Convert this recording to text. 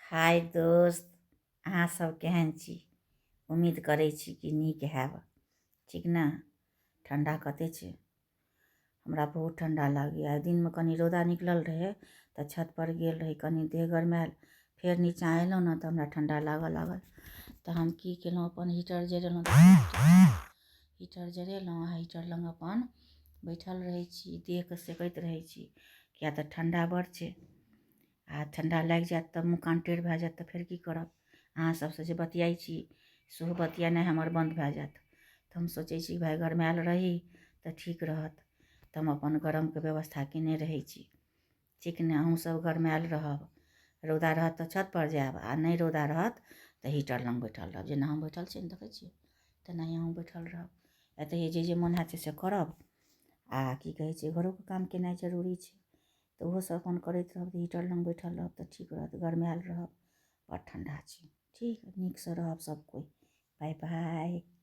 हाय दोस्त, अहाँ सब केहन छी? उम्मीद करै छी कि नीक हैब। ठीक ने? ठंडा कते छै? हमरा बहुत ठंडा लागैए। आइ दिनमे कनि रौदा निकलल रहै तऽ छत पर गेल रही, कनि देह गरमायल, फेर नीचाँ अयलहुँ ने तऽ हमरा ठंडा लागऽ लागल। तऽ हम की केलहुँ, अपन हीटर जरेलहुँ, हीटर जरेलहुँ आ हीटर लग अपन बैठल रहै छी, देहके सेकैत रहै छी, किया तऽ ठंडा बड़ छै। आ ठंडा लागि जायत तऽ मुँह कान टेढ़ भए जायत, तऽ फेर की करब? अहाँ सबसँ जे बतियाइ छी सेहो बतियेनाइ हमर बन्द भए जायत। तऽ हम सोचै छी भाय गरमायल रही तऽ ठीक रहत, तऽ हम अपन गरमके व्यवस्था केने रहै छी। ठीक ने? अहूँ सब गरमायल रहब। रौदा रहत तऽ छत पर जायब, आ नहि रौदा रहत तऽ हीटर लग बैठल रहब। जेना हम बैठल छी ने, देखै छियै, तेनाही अहूँ बैठल रहब। एतहि जे जे मोन हैत से करब। आ की कहै छै, घरोके काम केनाइ जरूरी छै, तऽ ओहो सब अपन करैत रहब। हीटर लग बैठल रहब तऽ ठीक रहत, गरमायल रहब। बड़ ठंडा छै। ठीक, नीकसँ रहब सब कोइ। Bye bye.